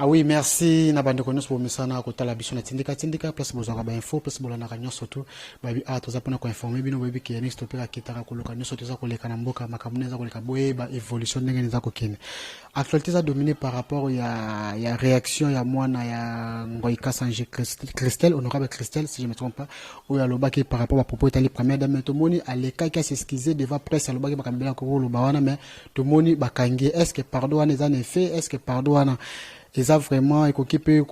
Ah oui, merci na bandeko nyonso bomesana kotala biso na Tindika Tindika, place bozwaka bainfo, place bolandaka nyonso tu. Babi a toza mpona koinforme bino. Boyebi ke Yannick Stopper akitaka koluka nyonso to eza koleka na mboka, makambo nini eza koleka, boyeba évolution ndenge nini eza kokende. Actualité eza dominé par rapport ya réaction ya mwana ya Ngoy Kasanji, Christelle, honorable Christelle, si je me trompe pas, oyo alobaki par rapport bapropos etali première dame. Tomoni alekaki as'excuse devant presse, alobaki makambo ebele akokoloba wana, mais tomoni bakangi. Est ce que pardon wana eza na effet? Est ce que pardon wana eza vraiment ekoki mpe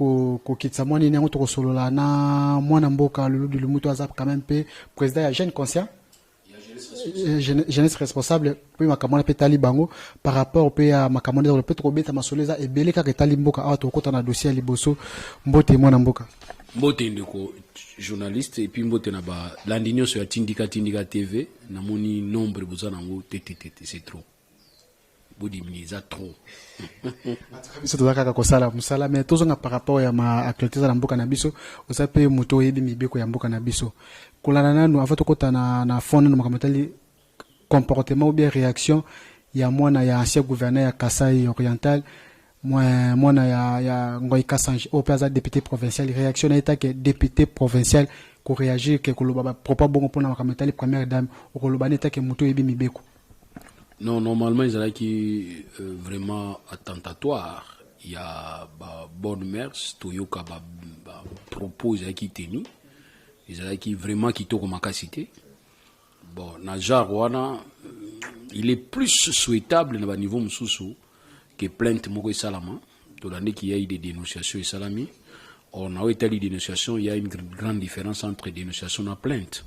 kokitisa mwa nini? Yango tokosolola na mwana mboka Lulu Dilumutu, aza quand même mpe président ya Jeune Conscient, Jeunesse Responsable, mpe makambo wana mpe etali bango par rapport mpe ya makambo wana mpe tokobeta masolo eza ebele kaka etali mboka awa. Tokokota na dossier ya liboso. Mbote, mwana mboka. Mbote, ndeko journaliste, et puis mbote na balandi nyonso ya Tindika Tindika TV. Namoni nombre boza nango tetetete, c'est trop, bodimini, eza trop. Biso toza kaka kosala mosala, mais tozonga par rapport ya ma actualité eza na mboka na biso. Oza mpe moto oyebi mibeko ya mboka na biso. Kolanda nanu avant tokota na fond nanu, makambo etali comportement ou bien réaction ya mwana ya ancien gouverneur ya Kasai Oriental, mwana ya Ngoy Kasanji, oyo mpe aza député provincial, réaction na ye take député provincial koréagir ke koloba bapropos bongo mpona makambo etali première dame, okoloba nini take moto oyebi mibeko? Non, normalement ezalaki vraiment attentatoire ya babonne mœurs. Toyoka bapropos ezalaki tenu, ezalaki vraiment kitoko makasi te. Bon, na genre wana, il est plus souhaitable na baniveau mosusu ke plainte moko esalama. Tolandeki, ya eu des dénonciations esalami. Or na oyo etali dénonciation, il y a une grande différence entre dénonciation na plainte.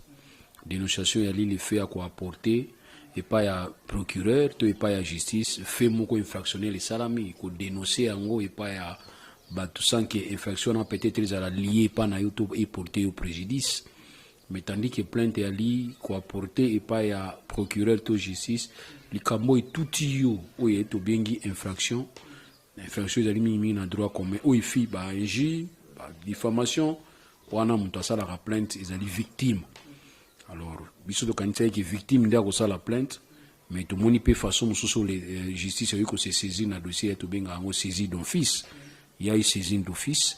Dénonciation eyali le fait ya koapporter epai ya procureur to epai ya justice fait moko infractionnel esalami, kodénonce yango epai ya bato sans que infraction wana peut-être ezala lié epai na yo to eporte yo préjudice. Mais tandis que plainte eyali koapporte epai ya procureur to justice likambo etuti yo, oyo tobengi infraction. Infraction ezali mingimingi na droit commun, oyo efi bainjure, badifamation. Wana moto asalaka plainte ezali victime. Alors biso tokanisaki ke victime nde akosala plainte, mais tomoni mpe façon mosusu justice oyoki kose saisir na dossier ya tobengaka yango saisie d'office. Ya saisine d'office,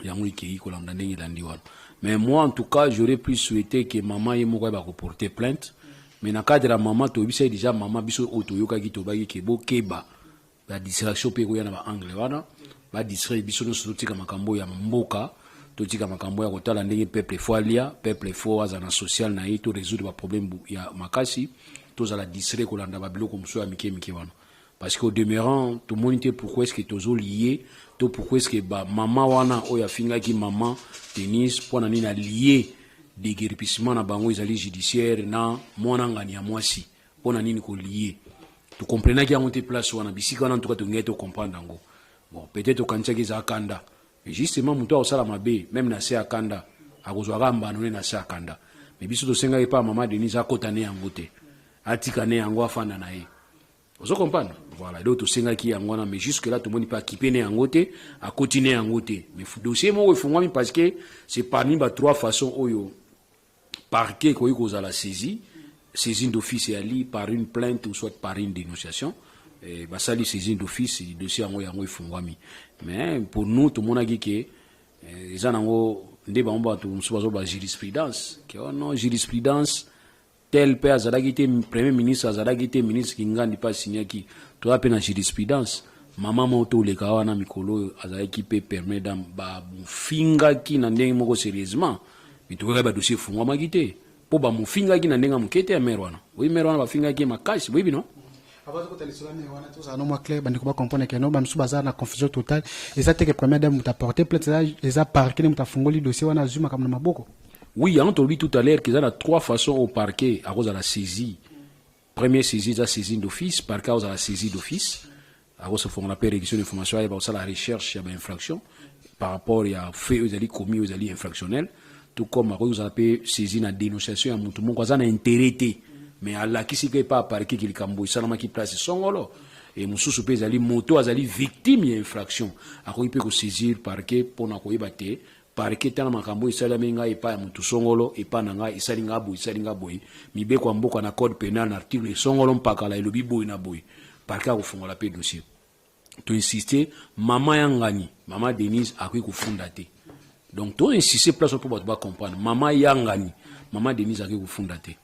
yango ekei kolanda ndenge elandi wana. Mais moi, en tout cas, j'aurais plus souhaité que mama ye moko ayeba koporter plainte. Mais na cadre ya mama, toyebisaki déjà mama biso oyo toyokaki, tobaki ke bokeba, badistraction mpe ekoya na baangle wana, badistraire biso nyonso, totika makambo ya mboka, totika makambo ya kotala ndenge peuple faut alia, peuple faut aza na social na ye, to résoudre baproblème ya makasi. Tozala distrait kolanda babiloko mosusu ya mike mike wana, parce que au demeurant tomoni te pourquoi est ce que tozolie to pourquoi est ce que bamama wana oyo afingaki mama Denise, mpo na nini alie déguerpissement na bango ezali judiciaire na mwana ngani ya mwasi? Mpo na nini kolie? Tokomprenaki yango te. Place wana, bisika wana, ntuka tolingai tocomprendre yango. Bon, peut-être okanisaki eza kanda, mais justement moto akosala mabe même na se ya kanda akozwaka mbano ne na se ya kanda. Mais biso tosengaki epa mama Denise akota ne yango te, atika ne yango, afanda na ye. Ozo comprendre? Voilà, donc tosengaki yango wana, mais jusque là tomoni mpe akipe ne yango te, akoti ne yango te. Mais dossier moko efungwami, parce que c'est parmi ba trois façons oyo parquet ekoki kozala saisi. Saisine d'office eyali par une plainte ou soit par une dénonciation. Basali saisine d'office, dossier yango efungwami. Mais pour nous, tomonaki ke eza nango nde bango bato mosusu bazoba jurisprudence, ke oh non, jurisprudence tel mpe azalaki te premier ministre, azalaki te ministre Kingandi mpe asignaki. Toza mpe na jurisprudence mama moko toleka wana mikolo oyo azalaki mpe première dame, bamofingaki na ndenge moko sérieusement, mais tokokaki badossier efungwamaki te mpo bamofingaki na ndenge ya moke te ya mare wana. Oyi mare wana bafingaki ye makasi, boyebi no. Avant tokota lisolo ya mare wana, tozala no mwa clair, bandeko bacomprendre ke no bamosusu baza na confusion totale. Eza te ke première dame moto aporte plainte, eza parquet nde moto afungoli dossier wana, azwi makambo na maboko. Oui, yango tolobi tout à l'heure qu'eza na trois façons au parquet akozala saisi. Première saisie eza saisine d'office. Parquet akozala saisie d'office, akosofongola mpe réquisition d'information, ayeba kosala recherche ya bainfraction par rapport ya fait oyo ezali commis, oyo ezali infractionnel. Tout comme akoki kozala mpe saisi na dénonciation ya motu moko aza na intérêt te, mais alakisi ke epa parquet ke likambo esalamaki place songolo. E mosusu mpe ezali moto azali victime ya infraction, akoki mpe kosaisir parquet mpona koyeba te parquet tala makambo esalami ngai epai ya motu songolo, epai na ngai esali ngai boye, esali ngai boye, mibeko ya mboka na code pénal na article songolo mpakala elobi boye na boye. Parquet akofungola mpe dossier. Toinsiste, mama ya ngani, mama Denise, akoki kofunda te. Donc toinsiste place mpo bato bacomprendre: mama ya ngani, mama Denise, akoki kofunda te.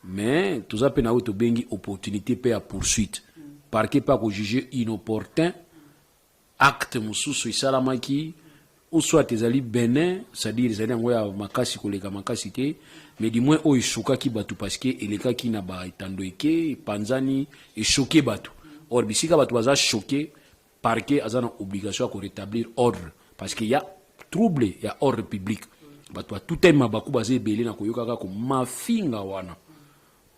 Mais toza mpe na oyo tobengi opportunité mpe ya poursuite. Parquet mpe akojuge inopportun acte mosusu esalamaki, ou soit ezali bénin, c'est-à-dire ezali yango ya makasi koleka makasi te, mais du moins oyo esukaki bato, parce que elekaki na baetando eke epanzani, echoquer bato. Or bisika bato baza choqué, parquet aza na obligation ya korétablir ordre, parce que ya trouble ya ordre public. Bato batutami mabaku, baza ebele na koyoka kaka mafinga wana,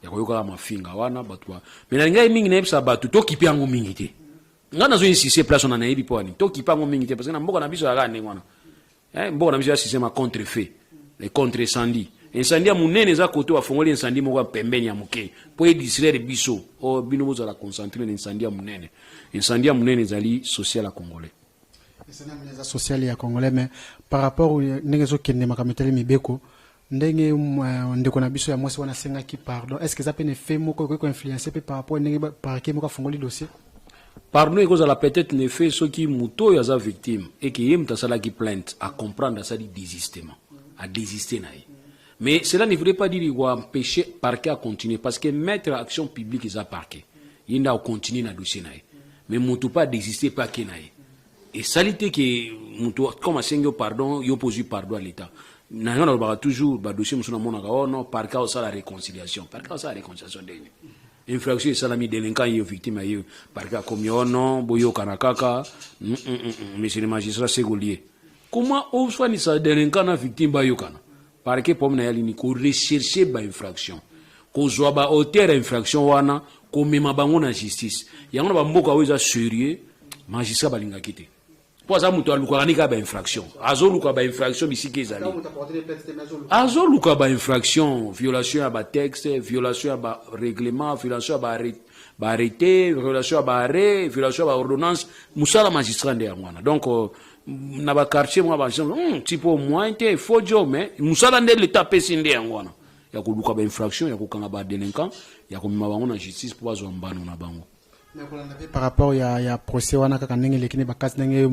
ya koyoka mafinga wana bato ba. Mais nalingai mingi nayebisa bato, tokipe yango mingi te. Ngai nazo insiste place wana, nayebi mpo wani tokipe yango mingi te, parce que na mboka na biso yaka ndenge wana. Mboka na biso ya système ya contre-feu, le contre incendie. Incendie ya monene eza kote, bafongoli incendie moko ya pembeni ya moke mpo edistraire biso. O bino bozala concentré na incendie ya monene. Incendie ya monene ezali social ya Congolais. Eza social ya Congolais, mais par rapport ndenge ezokende makambo etali mibeko, ndenge ndeko na biso ya mwasi wana asengaki pardon, est ce que eza mpe na effet moko ekoki koinfluence mpe par rapport ndenge parquet moko afongoli dossier? Pardon ekozala peut-être na effet soki moto oyo aza victime, eke ye moto asalaki plainte, acomprendre, asali désistement, adésiste na ye. Mais cela ne voudrait pas dire koempêcher parquet à continuer, parce que mettre action publique eza parquet, ye nde akocontinue na dossier na ye. Mais moto mpe adésiste mpe ake na ye, esali te ke moto comme asengi yo pardon, yo mpo ozwi pardon ya l'État. Na yango nalobaka toujours, badossier mosusu namonaka: "Oh non, parquet osala réconciliation." Parquet osala réconciliation ndenge infraction esalami, délinquant ye, victime aye, parquet akomi: "Oh non, boyokana kaka." Monsieur le magistrat Segolie, comment oswanisa délinquant na victime bayokana? Parquet, problème na ye alini korecherche bainfraction, kozwa baauteur ya infraction wana, komema bango na justice. Yango na bamboka oyo eza sérieux, magistrat balingaki te, mpo aza moto alukaka ni kaka bainfraction, azoluka bainfraction bisika ezali, azoluka bainfraction, violation ya batexte, violation ya barèglement, violation ya baarrêté, violation ya baarrêt, violation ya baordonnance. Mosala magistrat nde yango wana. Donc na baquartier mwa tipo moyen te, fo jo, mais mosala nde leta apesi nde yango wana, ya koluka bainfraction, ya kokanga badelinquant, ya komema bango na justice mpo bazwa mbano na bango. Mais kolanda mpe par rapport ya procès wana kaka, ndenge eleki ne bakasi, ndenge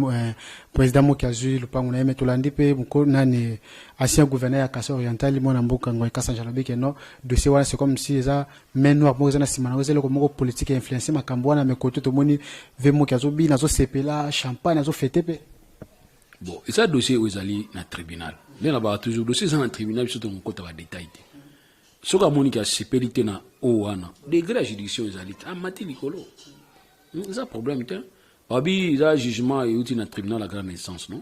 président Moki azwi lupango na ye, me tolandi mpe nani, ancien gouverneur ya Kasai Oriental, mwana mboka Ngoy Kasanja, alobi ke non, dossier wana, c'est comme si eza main noire moko eza na nsima nango, eza eloko moko politique influence makambo wana. Me kote tomoni ve Moki azobina, azosepela, champagne, azofete mpe. Bon, eza dossier oyo ezali na tribunal. Nde na baka toujours, dossier eza na tribunal, biso tokokota badetail te. Soki amoniki asepeli te na oyo wana, degré ya juridiction ezali te, amati likolo. Eza problème te. Babi eza jugement euti na tribunal ya grande instance, non?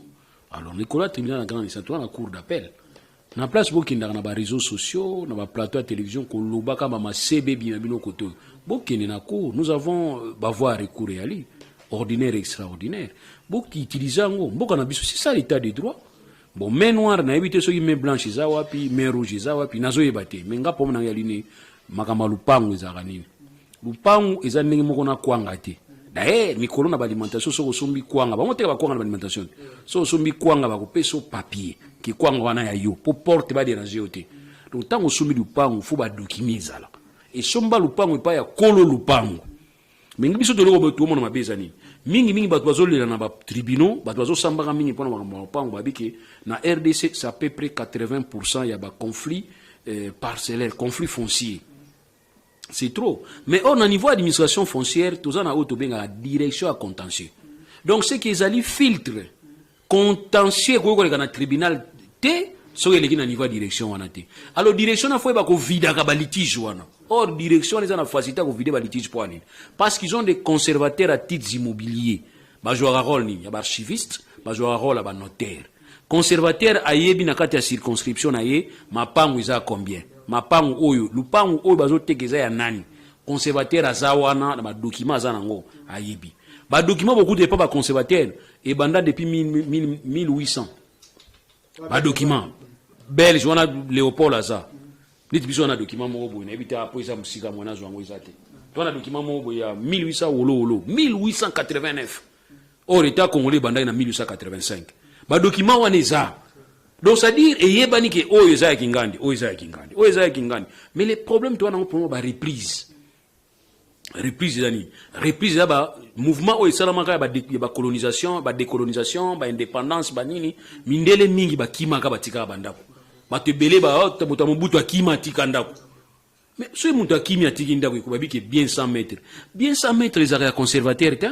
Alors likolo ya tribunal ya grande instance, toza na cour d'appel. Na place bokendaka na baréseaux sociaux, na baplateau ya télévision, kolobaka bamasebe ebima bino kote oyo, bokende na cour. Nous avons bavoie ya recours eyali ordinaire, extraordinaire, bokiutilize yango. Mboka na biso, c'est ça l'état de droit. Bon, main noire nayebi te, soki main blanche eza wapi, main rouge eza wapi, nazoyeba te. Me nga mpo na ngai, yali makambo ya lupango ezalaka nini? Lupango eza ndenge moko na kwanga te. D'ailleurs mikolo na baalimentation, soki osombi kwanga, bango teka bakwanga na baalimentation te. Soki osombi kwanga, bakopesa yo papier ke kwanga wana ya yo, po porte badérange yo te. Donc ntango osombi lupango, fo badokimi ezala esomba lupango epai ya kolo lupango. Mingi biso toloko tomona mabe eza nini? Mingimingi bato bazolela na batribunaux, bato bazosambaka mingi mpona makambo ya lopango. Babi ke na RDC, c'est à peu près 80 ya baconflit parcellaire, conflit foncier, c'est trop. Mais or na niveau administration foncière, toza na oyo tobengaka direction ya contentieux. Donc ce qui ezali filtre contentieux ekoki koleka na tribunal te soki eleki na niveau ya direction wana te. Alors direction na fo yeba kovidaka balitige wana. Or direction wana eza na facilité ya kovide balitige. Mpo nini? Parce qu'ils ont des conservateurs à titres immobiliers. Bazwaka rôle nini? Ya baarchiviste, bazwaka rôle ya banotaire. Conservateur ayebi na kati ya circonscription na ye mapango eza combien, mapango oyo, lupango oyo bazoteka eza ya nani. Conservateur aza wana na badocument aza nango, ayebi badocument. Bokuta epa baconservateur ebanda depuis 1800, badocument belge wana, Léopold aza neti biso wana. Document moko boye, nayebi te apo eza mosika, mwana azwa yango eza te. To wana document moko boye ya 1800 wolowolo, 1889. Or état congolais ebandaki na 1885. Badocument wana eza, donc c'est-à-dire eyebani ke oyo eza ya kingandi, oyo eza ya kingandi, oyo eza ya kingandi. Mais le problème to wana yango, problème bareprise. Reprise eza nini? Reprise eza ba mouvement oyo esalamaka ya ba colonisation, ba décolonisation, ba indépendance, banini. Mindele mingi bakimaka, batikaka bandako. Bato ebele, oh, moto ya Mobutu akima, atika ndako. Mais soki moto akimi, atiki ndako, ekobabi ke bien 100 mètres. Bien 100 mètres ezalaka ya conservateur te.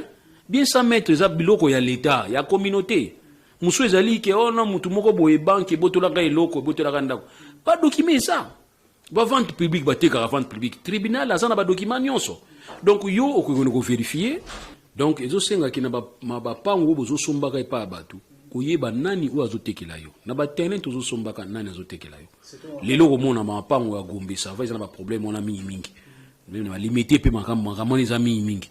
Bien 100 mètres eza biloko ya l'État, ya communauté. Mosusu ezali ke oh non, motu moko boye, banque ebotolaka eloko, ebotolaka ndako. Badocument eza bavente publique, batekaka vente publique, tribunal aza na badocument nyonso. Donc yo okokende kovérifier. Donc ezosengaki na bapango oyo bozosombaka epai ya bato, koyeba nani oyo azotekela yo. Na baterrain tozosombaka, nani azotekela yo? Lelo komona mapango ya Gombe, ça va, eza na baproblème wana mingimingi, balimete mpe makambo wana eza mingimingi.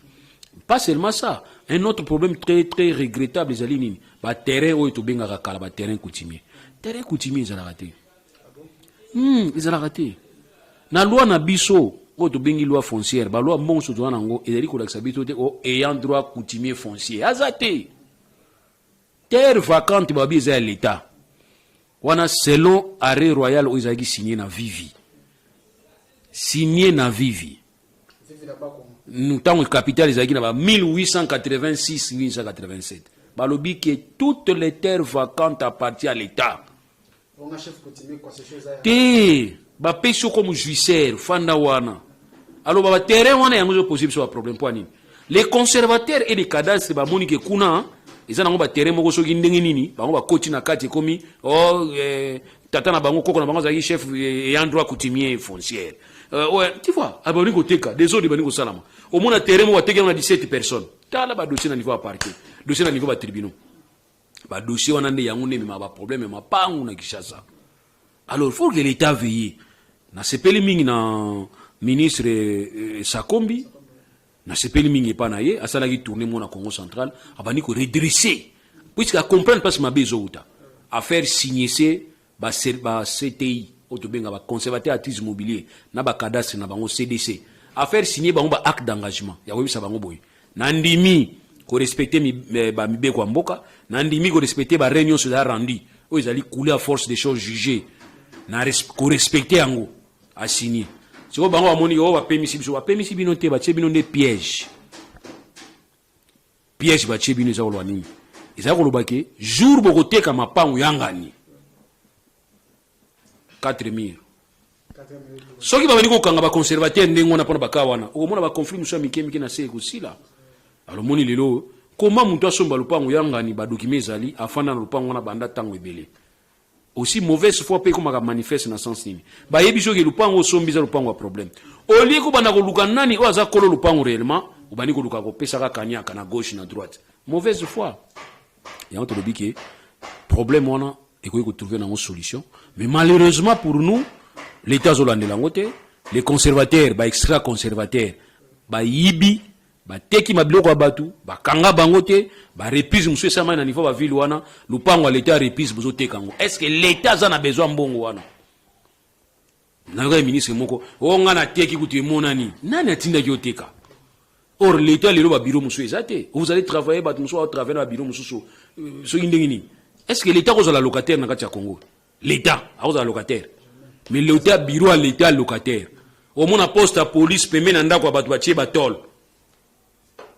Pas seulement ça, un autre problème très très regrettable ezali nini? Baterrain oyo tobengaka kala baterrain coutumier. Terrain coutumier ezalaka te. Ezalaka te na loi na biso oyo tobengi loi foncière. Baloi mbongo so toza nango ezali kolakisa biso te o ayant droit coutumier foncier aza te. Terre vacante, babi eza ya l'État wana, selon arrêt royal oyo ezalaki signé na Vivi, signé na Vivi ntango capitale ezalaki na ba 1886, 1887. Balobi ke toutes les terres vacantes appartient à l'État. Te, bapesi yo comme jouisseur, fanda wana. Alors baterrain wana, yango ezopose biso baproblème. Mpo nini? Les conservateurs et les cadastres bamoni ke kuna eza nango baterrain moko, soki ndenge nini bango bakoti na kati, ekomi oh, tata na bango, koko na bango azalaki chef ayant droit coutumier foncière. Ouais, tu vois, abani koteka, désordre ebandi kosalama. Omona terrain moko bateki yango na 17 personnes. Tala badossier na niveau ya parquet, dossier na niveau batribunaux. Badossier wana nde yango nde ememaka baproblème ya mapangu na Kinshasa. Alors il faut que l'État veille. Nasepeli mingi na ministre Sakombi. Nasepeli mingi epa na ye. Asalaki tournée mo na Congo Central, abandi koredresser, puisque acomprendre place mabe ezowuta. Affaire signé se ba CTI oyo tobenga baconservateur ya titre immobilier na bacadastre na bango CDC, affaire signé bango ba acte d'engagement ya koyebisa bango boye: nandimi korespecter bamibeko ya mboka, nandimi korespecter barègle nyonso eza rendu, oyo ezali coulé à force des choses jugées, na korespecter yango. Asigné. Sikoyo bango bamoni oyo bapemisi biso, bapemisi bino te, batie bino nde piège. Piège batie bino eza koloba nini? Ezali koloba ke jour bokoteka mapango yangani 4 murs, soki babandi kokanga baconservateur ndenge wana mpona baka wana, okomona baconflit mosusu ya mike mike na se ekosila. Alomoni lelo koma moto asomba lopango yangani, badocument ezali, afanda na lopango wana banda ntango ebele. Aussi mauvaise foi mpe ekomaka manifeste na sens nini? Bayebi soki lopango osombi eza lopango ya problème, olie kobanda koluka nani oyo aza kolo lopango réellement, obandi koluka kopesaka kaniaka na gauche, na droite. Mauvaise foi yango tolobi ke problème wana ekoki kotrouver nango solution. Mais malheureusement pour nous, l'État azolandela yango te. Les conservateurs, baextra conservateur bayibi, bateki mabiloko ya bato, bakanga bango te. Bareprise mosusu esalamaki na niveau baville wana. Lupango ya l'État, reprise, bozoteka yango. Est ce que l'État aza na besoin mbongo wana? Nayoka ministre moko o nga nateki kutu emonani. Nani atindaki oteka? Or l'État lelo babiro mosusu eza te. Vous allez travailler, bato mosusu aotravaille na babiro mosusu soki ndenge nini. Est ce que l'État akozala locataire na kati ya Congo? L'État akozala locataire? Mais l'État, bureau ya l'État locataire, omona poste ya police pembe na ndako ya bato, batie batole,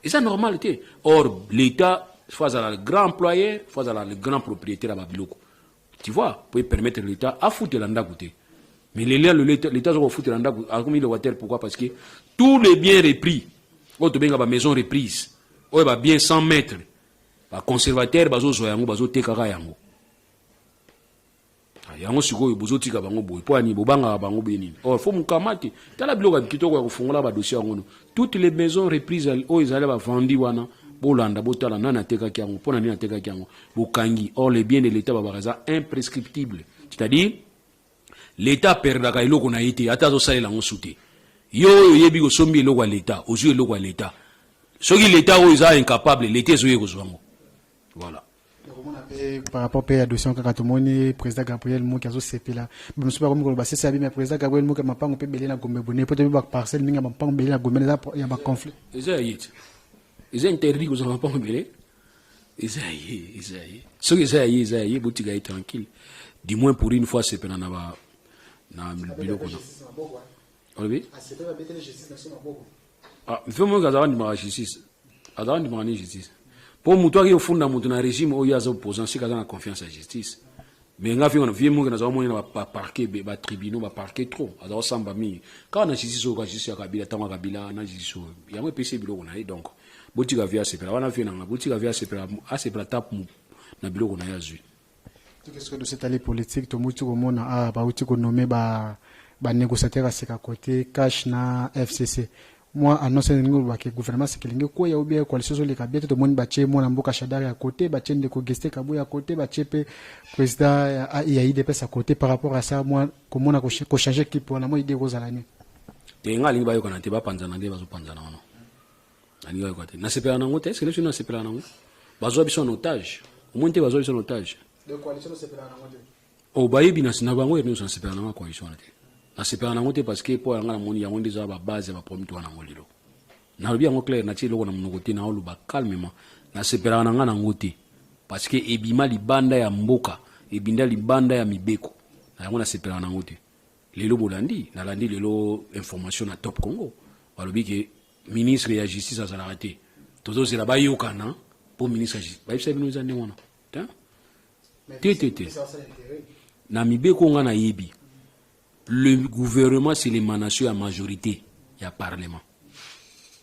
eza normal te. Or l'État faut azala le grand employeur, faut azala le grand propriétaire ya babiloko, tu vois, po permettre l'État afutela ndako te. Mais lelo l'État aza kofutela ndako, akomi locataire. Pourquoi? Parce que tous les biens repris oyo tobenga bamaison reprise, oyo babien 100 mètres, baconservateur bazozwa yango, bazotekaka yango. Yango sikoyo bozotika bango boye mpo ani? Bobangaka bango boye nini? Or faut mokama te. Tala biloko ya kitoko ya kofungola badossier yango no. Toutes les maisons reprises oyo ezali bavandi wana, bolanda, botala nani atekaki yango, mpo na nini atekaki yango, bokangi. Or les biens de l'État, babaka eza imprescriptible, c'est-à-dire l'État aperdaka eloko na ye te, ata azosalela yango su te. Yo oyo oyebi kosombi eloko ya l'État, ozwi eloko ya l'État, soki l'État oyo eza incapable, l'État ezoye kozwa yango. Voilà. Tokomona mpe par rapport mpe ya dossier kaka, tomoni président Gabriel Moki azosepela. Bamosusu bakomi koloba sese abi, mais président Gabriel Moki, mapango mpe ebele na Gombe bone, po toyebi baparcelle mingi ya mapango ebele na Gombe eza ya baconflit. Eza ya ye te. Eza interdit kozala mapango ebele. Eza ya ye, eza ya ye. Soki eza ya ye, eza ya ye, botika ye tranquille. Du moins pour une fois sepela na ba na biloko na olobi. Ah, vieux Moke azalaka ndimaka justice, azalaka ndimaka ni justice, mpo moto aki ofunda moto na régime oyo aza opposant, sika aza na confiance ya justice. Mais nga vieux, vieux Moke nazala moni na baparquet, batribunaux, baparquet trop, aza kosamba mingi kaka na justice oyo, ka justice ya Kabila, ntango ya Kabila na justice oyo yango epesi biloko na ye. Donc botika vieux asepela wana, vieux nanga, botika vieux asepela, asepela ta na biloko na ye azwi. Qu'est-ce que dossier tali politique? Tomuti komona ah, bauti konommer ba banégociateur ya sika côté CACH na FCC. Mwa annonce ndenge olobaki, gouvernement sika elingi ekweya ou bien coalition ezoleka bien te. Tomoni batie mwana mboka Shadary ya côté, batie ndeko Geste Kabuya ya côté, batie mpe président ya UDPS ya côté. Par rapport à ça, mwa komona kochanger équipe wana, mwa idée ekozala nini? Te, nga alingi bayokana te, bapanzana nde bazopanzana wana. Alingi bayoka te, nasepela nango te. Est-ce biso nasepela nango? Bazwa biso en otage, omoni te, bazwa biso en otage. O bayebi na bango nyonso. Nasepela nango coalition wana te, nasepela nango te, parce que mpo yanga namoni yango nde eza babase ya baproblème to wana yango lelo. Nalobi yango clair, natie eloko na monoko te, naoloba calmement. Nasepelaka na nga nango te, parce que ebima libanda ya mboka, ebinda libanda ya mibeko na yango. Nasepelaka nango te. Lelo bolandi, nalandi lelo information na Top Congo, balobi ke ministre ya justice azalaka te, tozozela bayokana mpo ministre ya justice. Bayebisa bino eza ndenge wana te, te, te, te. Na mibeko nga nayebi, le gouvernement, c'est l'émanation ya majorité ya parlement,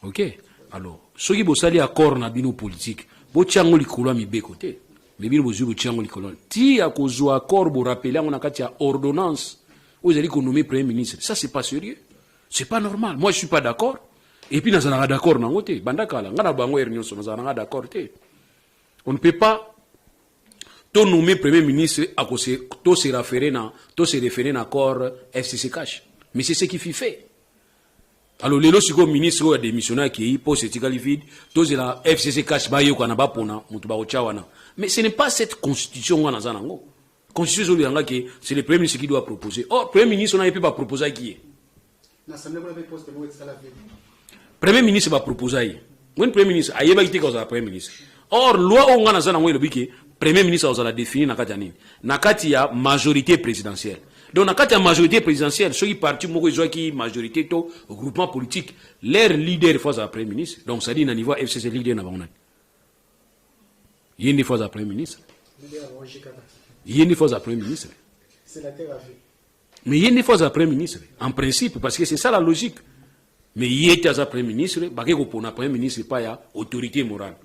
ok? Alors soki bosali accord na bino politique, botia yango likolo ya mibeko te. Me bino bozwi, botia yango likolo ti ya kozwa accord, borappeler yango na kati ya ordonnance oyo ezali konommer premier ministre. Ça, c'est pas sérieux, c'est pas normal. Moi, je suis pas d'accord, et puis nazalaka d'accord nango te banda kala. Nga na bango ere nyonso nazala nanga d'accord te. On ne peut pas to nommer premier ministre akose to se référer na to se référer na accord FCC CACH, mais c'est ce qui fut fait. Alors lelo sikoyo ministre oyo adémissionné akei, poste etikali vide, tozela FCC CACH bayokana, bapona moto bakotya wana. Mais ce n'est pas cette constitution wana naza nango. Constitution ezolobelanga ke c'est le premier ministre qui doit proposer. Or premier ministre wana ye mpe baproposaki ye. Premier ministre baproposa ye, mweni premier ministre ayebaki te kozala premier ministre. Or loi oyo nga naza nango elobi ke premier ministre akozala défini na kati ya nini? Na kati ya majorité présidentielle. Donc na kati ya majorité présidentielle, soki parti moko ezwaki majorité to groupement politique, leur leader faut azala premier ministre. Donc c'est-à-dire na niveau ya FCC, leader na bango nani? Ye nde faut azala premier ministre, ye nde faut azala premier ministre. Mais ye nde faut azala premier ministre en principe, parce que c'est ça la logique. Mais ye te aza premier ministre, bake kopona premier ministre epai ya autorité morale.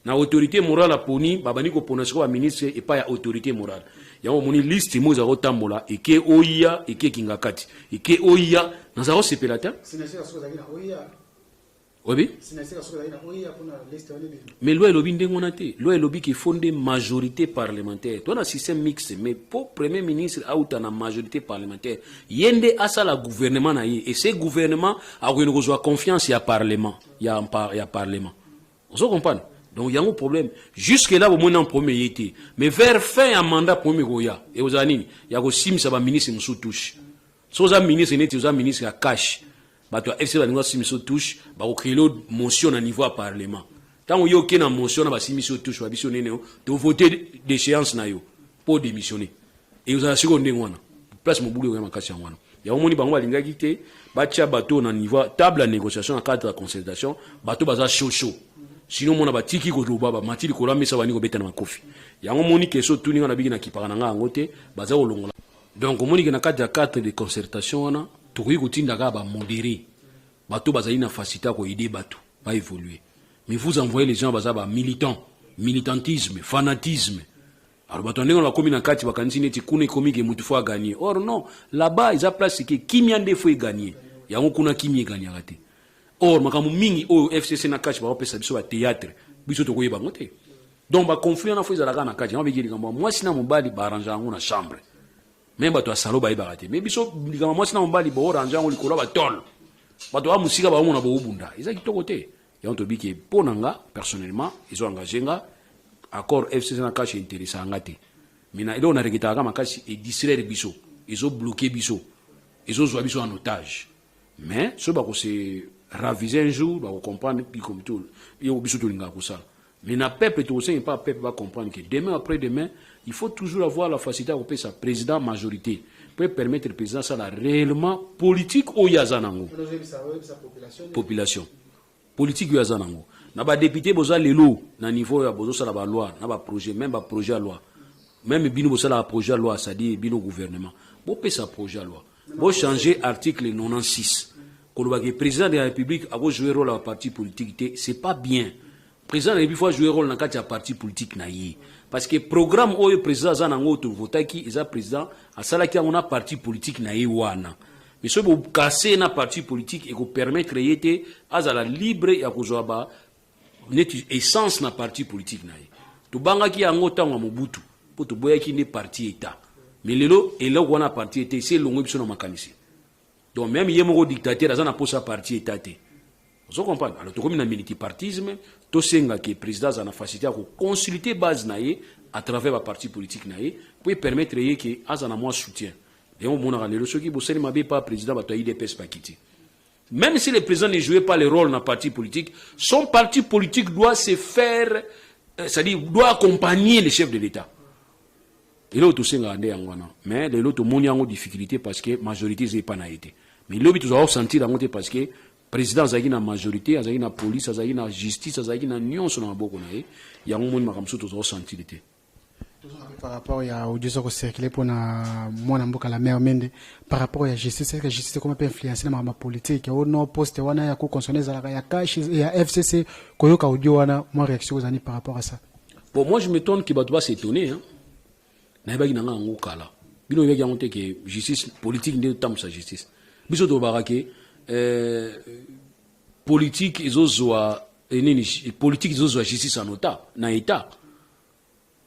Na autorité morale aponi, babandi kopona sikoyo baministre epai ya autorité morale. Yango omoni liste mo ezala kotambola, eke oya, eke ekinga kati, eke oya. Nazala kosepela te, oyebi. Mais loi elobi ndenge wana te. Loi elobi ke faut nde majorité parlementaire. To na système mixte, mais po premier ministre auta na majorité parlementaire, ye nde asala gouvernement na ye, et ce gouvernement akokende kozwa confiance ya parlement, ya parlement. Ozo comprendre? Donc yango problème jusque là bomoni na problème ye te. Mais vers fin ya mandat, problème ekoya, ekozala nini? Ya kosimisa baministre mosusu touche. So oza ministre, neti oza ministre ya CACH, bato ya FC balingi basimisa touche, bakocréer motion na niveau ya parlement. Ntango yo oke na motion na basimisi yo touche, babisi yo nene o tovote déchéance na yo mpo démissionner. Ekozala sikoyo ndenge wana, place mobulu ekoya makasi. Yango wana, yango moni bango balingaki te batia bato na niveau table ya négociation, na cadre ya concertation, bato baza chaud chaud. Sinon mona batiki koloba, bamati likolo ya mesa, bandi kobeta na makofi. Yango moni question tuni nga na biki na kipaka na nga yango te, baza kolongola. Donc omoni ke na kati ya cadre de concertation wana, tokoki kotinda kaka bamodéré, bato bazali na facilité ya koaider bato baévoluer. Mais vous envoyez les gens baza bamilitant, militantisme, fanatisme. Alors bato ndenge wana bakomi na kati, bakanisi neti kuna ekomi ke mutu faut agagner. Or non, là-bas eza place ke kimia nde faut egagner. Yango kuna kimia egagnaka te. Or makambo mingi oyo FCC na CACH bakopesa biso bathéâtre, biso tokoyeba yango te. Donc baconflit wana faut ezalaka na kati. Yango beki likambo ya mwasi na mobali, baarrange yango na chambre. Me bato ya salo bayebaka te. Me biso likambo ya mwasi na mobali, boarrange yango likolo ya batole, bato ba mosika baomona boobunda, eza kitoko te. Yango tobiki mpo na nga personnellement, ezo engage nga. Accord FCC na CACH intéressaka nga te. Mais na eloko naregrettaka makasi, edistraire biso, ezobloquer biso, ezozwa biso en otage. Mais soki bakose raviser un jour, bakocomprendre yo biso tolingaka kosala. Mais na peuple, tokosengi mpa peuple bacomprendre que demain, après demain, il faut toujours avoir la facilité ya kopesa président majorité pour permettre président asala réellement politique oyo aza nango. Population. Politique oyo aza nango na badéputé, boza lelo na niveau ya bozosala baloi na baprojet, même baprojet ya loi, même bino bosalaka projet ya loi, c'est-à-dire bino gouvernement bopesa projet ya loi, bochanger article 96, kolobaki président de la République akojouer rôle ya parti politique te. C'est pas bien. Président de la République faut jouer rôle na kati ya parti politique na ye, parce que programme oyo président aza nango, tovotaki, eza président asalaki yango na parti politique na ye wana. Mais soki bokase na parti politique, ekopermettre ye te azala libre ya kozwa ba neti essence na parti politique na ye. Tobangaki yango ntango ya Mobutu mpo toboyaki nde parti état. Mais lelo eloko wana parti état esi elongwe biso na makanisi. Donc même ye moko dictateur aza na posa parti état te. Ozo comprendre? Alors tokomi na multipartisme. Tosengaki président aza na facilité ya koconsulter base na ye à travers baparti politique na ye, po epermettre ye ke aza na mwa soutien. Yango omonaka lelo soki bosali mabe pa président, bato ya UDPS bakiti. Même si le président ne jouait pas le rôle dans parti politique, son parti politique doit se faire, c'est-à-dire doit accompagner le chef de l'État. Eloko tosengaka nde yango wana. Mais lelo tomoni yango difficulté, parce que majorité eza epa na ye te. Mais lobi tozala kosentir yango te, parce que président azalaki na majorité, azalaki na police, azalaki na justice, azalaki na nyonso na maboko na ye. Yango moni makambo mosusu tozala kosentir te. Par rapport ya audio eza kocircule mpona mwana mboka Lambert Mende, par rapport ya justice, est-ce que justice ekoma mpe influence na makambo ya politique o no poste wana ya koconcerner ezalaka ya CACH, ya FCC? Koyoka audio wana, mwa réaction ozani par rapport à ça? Bon, moi je m'étonne ke bato bas'étonner, hein. Nayebaki na nga yango kala. Bino oyebaki yango te ke justice politique nde totambusa justice. Biso tolobaka ke politique ezozwa nini, politique ezozwa justice en état, na état.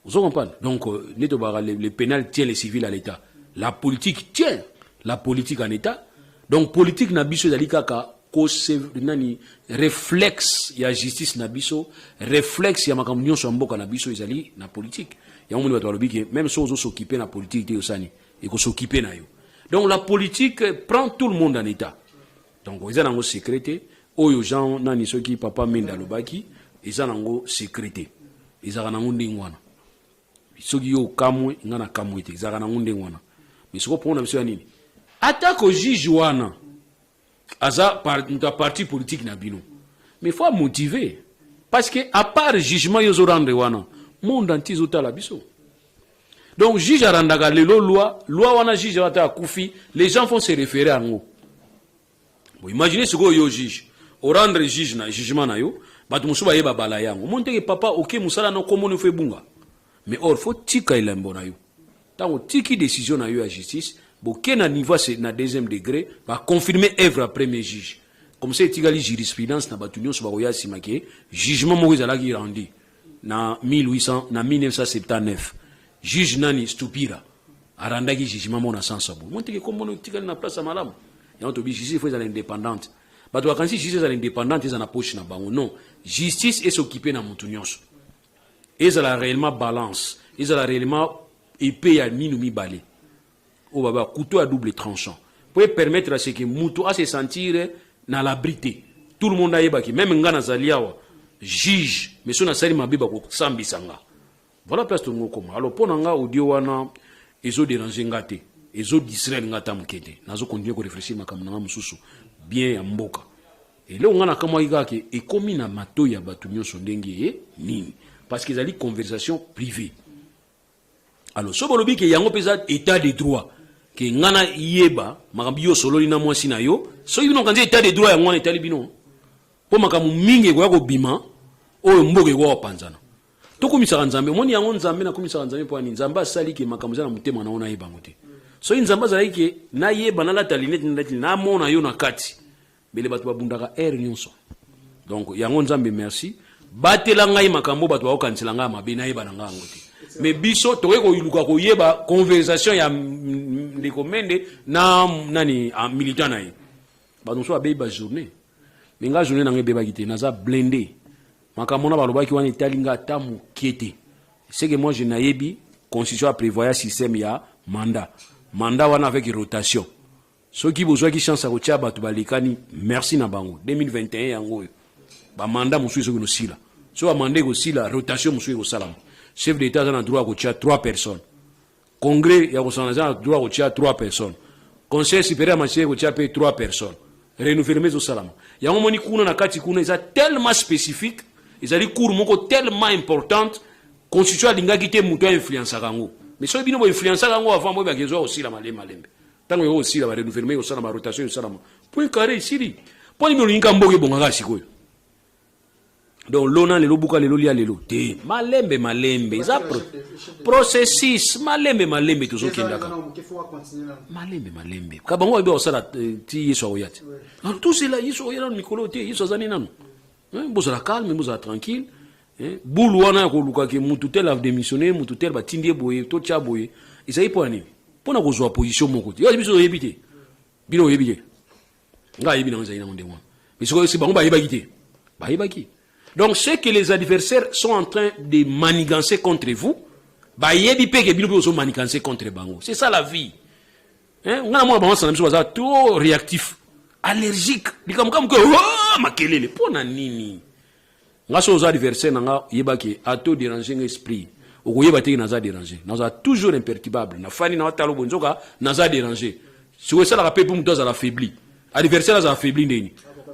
Ozo comprendre? Donc nde tolobaka le pénal tient le civil à l'état, la politique tient la politique en état. Donc politique na biso ezali kaka kose nani, réflexe ya justice na biso, réflexe ya makambo nyonso ya mboka na biso ezali na politique. Yango moni bato balobi ke même so ozos'occuper na politique te, osani ekos'occuper na yo. Donc la politique prend tout le monde en état. Donc eza nango secret te. Oyo Jean nani, soki papa Mende alobaki, eza nango secret te, ezalaka nango ndenge wana. Soki yo okamwe, nga na kamwe te, ezalaka nango ndenge wana. Mais sikoyo mpona biso ya nini? Atako juge wana aza moto ya parti politique na bino, mais faut motiver, parce que à part jugement yo ozorendre wana, monde entier ezotala biso. Donc juge arandaka lelo loi, loi wana, juge ata akufi, les gens vont se référer yango. Bon, imagine sikoyo yo juge orendre juge na jugement na yo, bato mosusu bayeba bala yango, omoni teke papa oke mosala na komoni fo ebunga. Mais or faut tika elembo na yo. Ntango otiki décision na yo ya justice, boke na niveau na deuxième degré, baconfirme œuvre ya premier juge. Comme ça etikali jurisprudence na bato nyonso bakoya nsima ke jugement moko ezalaki rendu na 1800, na 1979, juge nani, Stupira, arandaki jugement moko na sens ya boye. Mo teke kombono etikali na place ya malamu. Yango tobi justice faut ezala indépendante. Bato bakanisi justice ezala indépendante, eza na poche na bango. Non, justice es'occupe na motu nyonso, ezala réellement balance, ezala réellement épée ya minu mibale oyo baba couteau à double tranchant, po permettre à ce que mutu ase sentir na l'abri te. Tout le monde ayebaki, même nga nazali awa juge, mais so nasali mabe, bakosambisa nga. Voilà place tolingi okoma. Alors mpo na nga, audio wana ezodéranger nga te, ezodistraire nga ata moke te. Nazocontinuer koréfléchir makambo na nga mosusu bien ya mboka. Eloko nga nakamwaki kaka ke ekomi na matoi ya bato nyonso ndenge ye nini, parce que ezali conversation privée. Alors so bolobi ke yango mpe eza état de droit, ke nga nayeba makambo yo osololi na mwasi na yo, soki bino okanisi état de droit yango wana, etali bino, mpo makambo mingi ekoya kobima oyo mboka ekoya kopanzana. Tokomisaka Nzambe, omoni yango, Nzambe, nakomisaka Nzambe. Mpo ani Nzambe asali ke makambo eza na motema na yo, nayeba yango te. Soki Nzambe azalaki ke nayeba, nalata lunettes, nalati, namona yo na kati, bele bato babundaka aire nyonso. Donc yango Nzambe merci, batela ngai makambo bato bakokanisela ngai ya mabe, nayeba na ngai yango te. Mais biso tokoki koluka koyeba conversation ya ndeko Mende na nani, militant na ye. Bato mosusu babeyi bajournée, mais nga journée nango ebebaki te, naza blindé. Makambo na balobaki wana etali nga ata moke te. C'est que moi je nayebi constitution aprévoya système ya mandat, mandat wana avec rotation. Soki bozwaki chance ya kotia bato balekani, merci na bango. 2021 yango oyo, bamandat mosusu soki nosila, so bamandat ekosila, rotation mosusu ekosalama. Chef d'état aza na droit ya kotia 3 personnes, congrès ya kosangana aza na droit ya kotia 3 personnes, conseil supérieur ya magistrat ekotia mpe 3 personnes. Renouvellement ezosalama. Yango moni kuna na kati kuna eza tellement spécifique, ezali cour moko tellement importante. Constitution alingaki te moto ainfluençaka yango, mais soki bino boinfluençaka yango avant, boyebaka ezwa kosila malembe malembe. Ntango yango kosila, barenouvellement ekosalama, rotation ekosalama, point carré, esili. Mpo nini olingi ka mboka ebongaka sikoyo? Donc lona lelo, buka lelo, lia lelo te. Malembe malembe, eza processus, malembe malembe tozokendaka malembe malembe. Ka bango bayebi kosala ti Yesu akoya te. Alors tozela Yesu akoya nano mikolo te. Yesu aza nini nano? Bozala calme, bozala tranquille. Bulu wana ya kolukaki mutu tel adémissionné, mutu tel batindi ye boye, totya boye, ezali mpo ya nini? Mpo na kozwa position moko te. Yo biso oyebi te, bino oyebi te, ngai ayebi nango, ezali nango ndenge wana. Mais sikoyo esi bango bayebaki te, bayebaki. Donc ce que les adversaires sont en train de manigancer contre vous, bayebi mpe ke bino mpe ozomanigancer contre bango. C'est ça la vie, hein? Ngai namona bango sana biso baza trop réactif, allergique, likambo ka moke, oh, makelele. Mpo na nini? Nga so oza adversaire na nga, yebaki ato déranger nga esprit, okoyeba teke naza déranger. Naza toujours imperturbable, nafandi na watala boye, nzoka naza déranger. Sikoyo esalaka mpe mpo moto azala affaibli, adversaire azala affaibli. Ndeni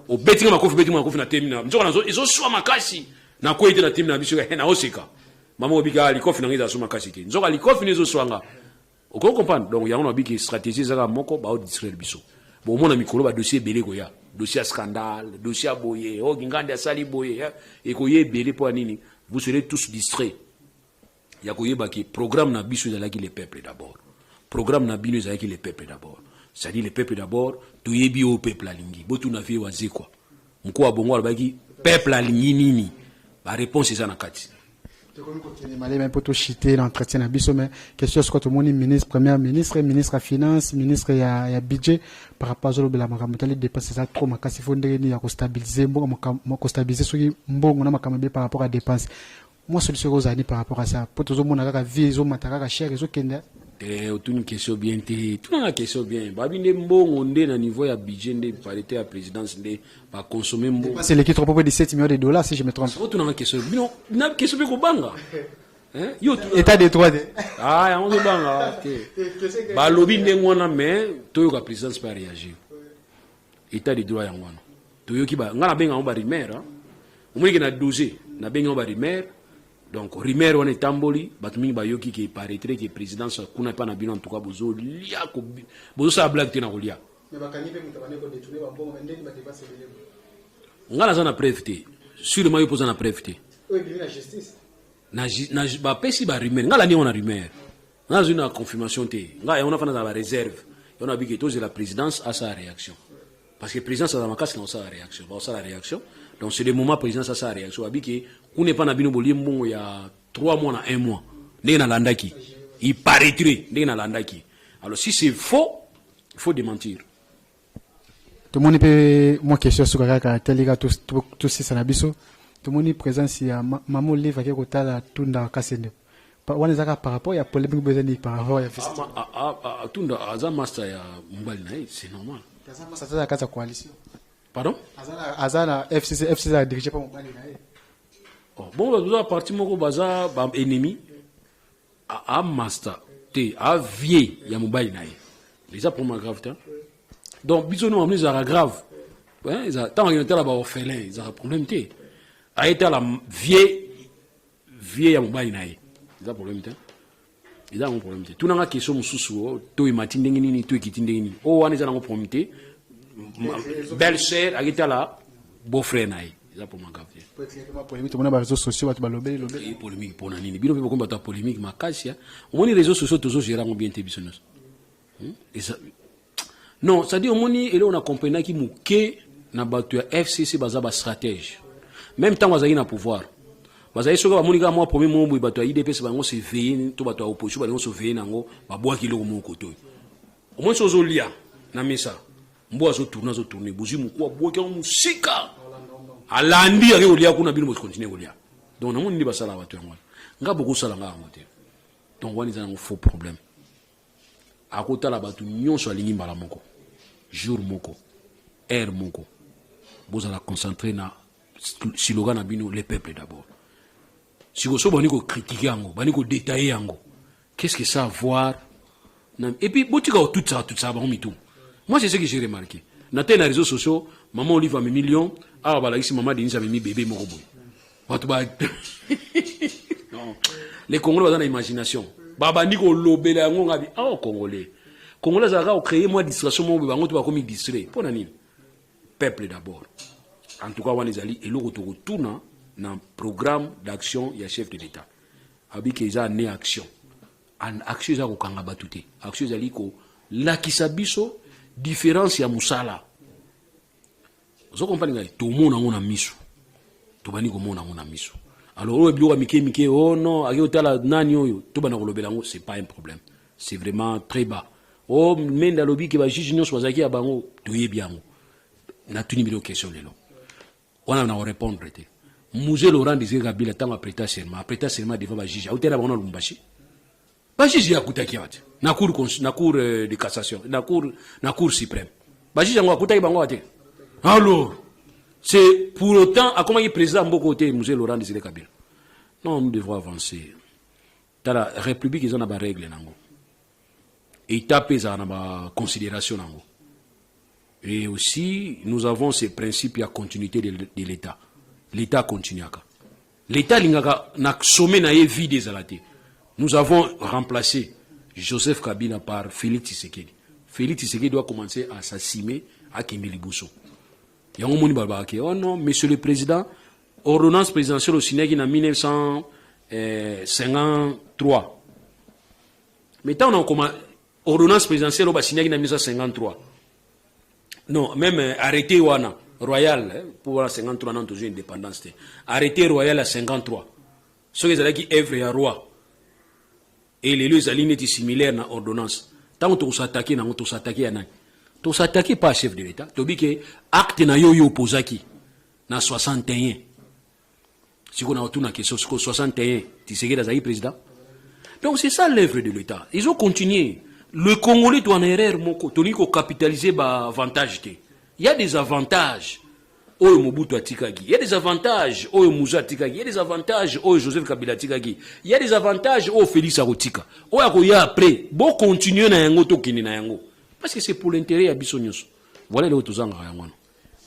obeti nga makofi, obeti nga makofi na temi na nzoka ezoswa makasi, nakwei te na temi na biso, naoseka. Mama obika likofi na nga ezala so makasi te, nzoka likofi nde ezoswa nga. Okoki comprendre? Donc yango nabiki stratégie ezaka moko, baodistraire biso. Bomona mikolo badossier ebele ekoya, dossier ya scandale, dossier ya boye, oyo ngandi asali boye, ekoya ebele. Mpo ya nini? Vous serez tous distraits ya koyeba ke programme na biso ezalaki le peuple d'abord, programme na bino ezalaki le peuple d'abord. C'est-à-dire le peuple d'abord, toyebi oyo peuple alingi. Botuna vie Wazekwa, moko wa bongo alobaki peuple alingi nini, baréponse eza na kati. Tokomi kokende malema mpo toshite na entretien na biso, mais question sikoyo: tomoni ministre, premier ministre, ministre ya finance, ministre ya budget, par rapport azolobela makambo etali dépense eza trop makasi. Fo ndenge nini ya kostabiliser mbongo, kostabiliser soki mbongo na makambo ebele par rapport à dépense? Mwa solution ekozala nini par rapport à ça? Mpo tozomona kaka vie ezomata kaka, cher ezokende. Te, otuni question bien te. Tunanga question bien. Babi nde mbongo nde na niveau ya budget nde parité ya présidence nde bakonsome mbongo. C'est l'équipe trop de 7 millions de dollars, si je me trompe. Otunanga question bino na question mpe kobanga. Yo état de droit de. Ah, yango ozobanga te. Balobi ndenge wana, mais toyoka présidence mpe aréagir. État de droit yango wana toyoki. Nga nabenga yango barumeur. Omonike na dose, nabengi yango barumeur. Donc rumeur wana etamboli, bato mingi bayoki ke paraîtrait ke présidence kuna epa na bino, en tout cas bozolia, bozosala blague te na kolia. Nga naza na preuve te. Sûrement yo mpo oza na preuve te. Bapesi barumeur, nga landi yango na rumeur, nga nazwi na confirmation te. Nga yango nafanda na baréserve yango, nabiki tozela présidence asala réaction, parce que présidence aza makasi na kosala réaction, bakosala réaction. Donc c'est le moment présidence asala réaction. Babiki kuna epa na bino bolie mbongo ya 3 mois na 1 mois, ndenge nalandaki, il paraîtrait, ndenge nalandaki. Alors si c'est faux, il faut démentir. Tomoni mpe mwa question suka kaka telika, tosisa na biso. Tomoni présence ya mama Olive ake kotala Tunda Kasende. Wana eza kaka par rapport ya polémique bo eza nini par rapport ya Ah, ah, ah, ah, Tunda aza master ya mobali na ye, c'est normal. Aza masa, aza na kati ya coalition. Pardon? Aza na FCC, FCC adirige mpo mobali na ye. Oh, bon, baza parti moko, baza baennemi. A master te, avie ya mobali na ye, eza problème grave te. Donc biso no mamoni ezalaka grave. Ntango akende tala baorphelin, ezalaka problème te. Aye tala vie ya mobali na ye, eza problème te, eza yango problème te. Tunanga question mosusu: to emati ndenge nini, to ekiti ndenge nini? Oyo wana eza nango problème te. Belle sœur ake tala beau frère na ye, eza problème grave te. Polémique, tomona baréseaux sociaux bato balobeli lobeli. Polémique mpona nini? Bino mpe bokomi bato ya polémique makasi. Omoni réseaux sociaux, tozogérer yango bien te biso nyonso. Non, c'est-à-dire omoni eloko na comprenaki moke na bato ya FCC, baza bastratège. Même ntango bazalaki na pouvoir, bazali soki bamoni kaka mwa premier moko boye, bato ya UDPS bango surveille to bato ya opposition balingo surveille nango, babwaki eloko moko kote oyo. Omoni so ozolia na mesa, mbo azotourne, azotourne, bozwi moku, abwaki yango mosika, alandi, ake kolia kuna, bino bokontinue kolia. Donc namoni nde basalaka bato yango wana. Nga bokosala nga yango te. Donc wana eza nango faux problème. Akotala bato nyonso alingi mbala moko, jour moko, heure moko. Bozala concentré na slogan na bino, le peuple d'abord. Sikoyo so bani kocritiquer yango, bani kodétailler yango, qu'est-ce que ça a à voir na? Et puis botika kotutisaka tutisaka bango mitu. Moi, c'est ce que j'ai remarqué. Na te na réseaux sociaux, mama Olive amemi lion, awa balakisi mama Denise amemi bébé moko boye. Bato ba, non, les Congolais baza na imagination, babandi kolobela yango. Ngabi awa, Congolais, Congolais azalaka kocréer mwa distraction moko boye, bango to bakomi distrait. Mpo na nini? Peuple d'abord. En tout cas, wana ezali eloko tokotuna na programme d'action ya chef de l'État. Abiki eza ne action. Action eza kokanga bato te, action ezali kolakisa biso différence ya mosala. Ozokomprendre ngai? Tomona yango na miso, tobandi komona yango na miso. Alors oyo biloko ya mike mike, oh non, ake otala nani oyo, tobanda kolobela yango, c'est pas un problème, c'est vraiment très bas. O Mende alobi ke bajuge nyonso bazalaki ya bango, toyebi yango. Natuni bino question lelo wana, na korépondre te. Mzee Laurent Désiré Kabila, ntango aprêta serment, aprêta serment devant bajuge, autela bango na Lubumbashi. Bajuge akutaki awa te na cour de cassation, na cour suprême. Bajuge yango akutaki bango awa te. Alors c'est pour autant akomaki président mboka te, Mzee Laurent Désiré Kabila? Non, nous devons avancer. Tala, république eza na barègle nango, état mpe ezala na baconsidération nango. Et aussi nous avons ces principes ya continuité de l'État. L'État continuaka, l'État alingaka na sommet na ye vide ezala te. Nous avons remplacé Joseph Kabila par Félix Tshisekedi. Félix Tshisekedi doit commencer à s'assumer, akende liboso. Yango moni balobaka ke oh non, monsieur le président, ordonnance présidentielle osignaki na 1953. Mais ntango na okoma ordonnance présidentielle oyo basignaki na 1953, non, même arrêté wana royal, pour wana 53 nano tozwi indépendance te, arrêté royal ya 53, soki ezalaki œuvre ya roi, e lelo ezali neti similaire na ordonnance. Ntango tokosatake nango, tosatake ya nani? Tosatake pas chef de l'État. Tobi ke acte na yo oyo opozaki na 61, sikoyo na otuna question, sikoyo 61 Tshisekedi azalaki président? Donc c'est ça l'œuvre de l'État, ils ont continué. Le Congolais toa na erreur moko, tolingi kocapitaliser baavantage te. Il y a des avantages oyo Mobutu atikaki, il y a des avantages oyo Mzee atikaki, il y a des avantages oyo Joseph Kabila atikaki, il y a des avantages oyo Félix akotika, oyo akoya après. Bocontinue na yango, tokende na yango, parce que c'est pour l'intérêt ya biso nyonso. Voilà eloko tozangaka yango wana.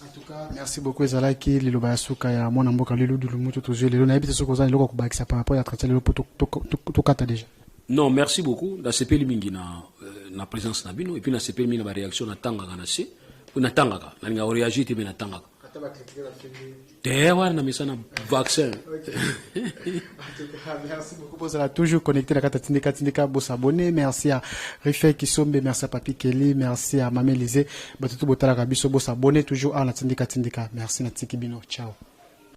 En tout cas, merci beaucoup. Ezalaki liloba ya suka ya mwana mboka Lelo Dulu. Tozwi lelo, nayebi te soki oza eloko kobakisa par rapport ya entretien lelo, po tokata déjà. Non, merci beaucoup. Nasepeli mingi na présence na bino, et puis nasepeli mingi na baréaction. Natangaka na se po natangaka, nalingaka koréagir te, me natangaka te wana na mesana vaccin. Merci beaucoup. Bozala toujours connecté na kati ya Tindika Tindika, bosabonner. Merci à Rife Kisombe, merci à Papi Kelly, merci à Mame Lise. Bato to botalaka biso, bosabonner toujours awa na Tindika Tindika. Merci, na tiki bino. Ciao.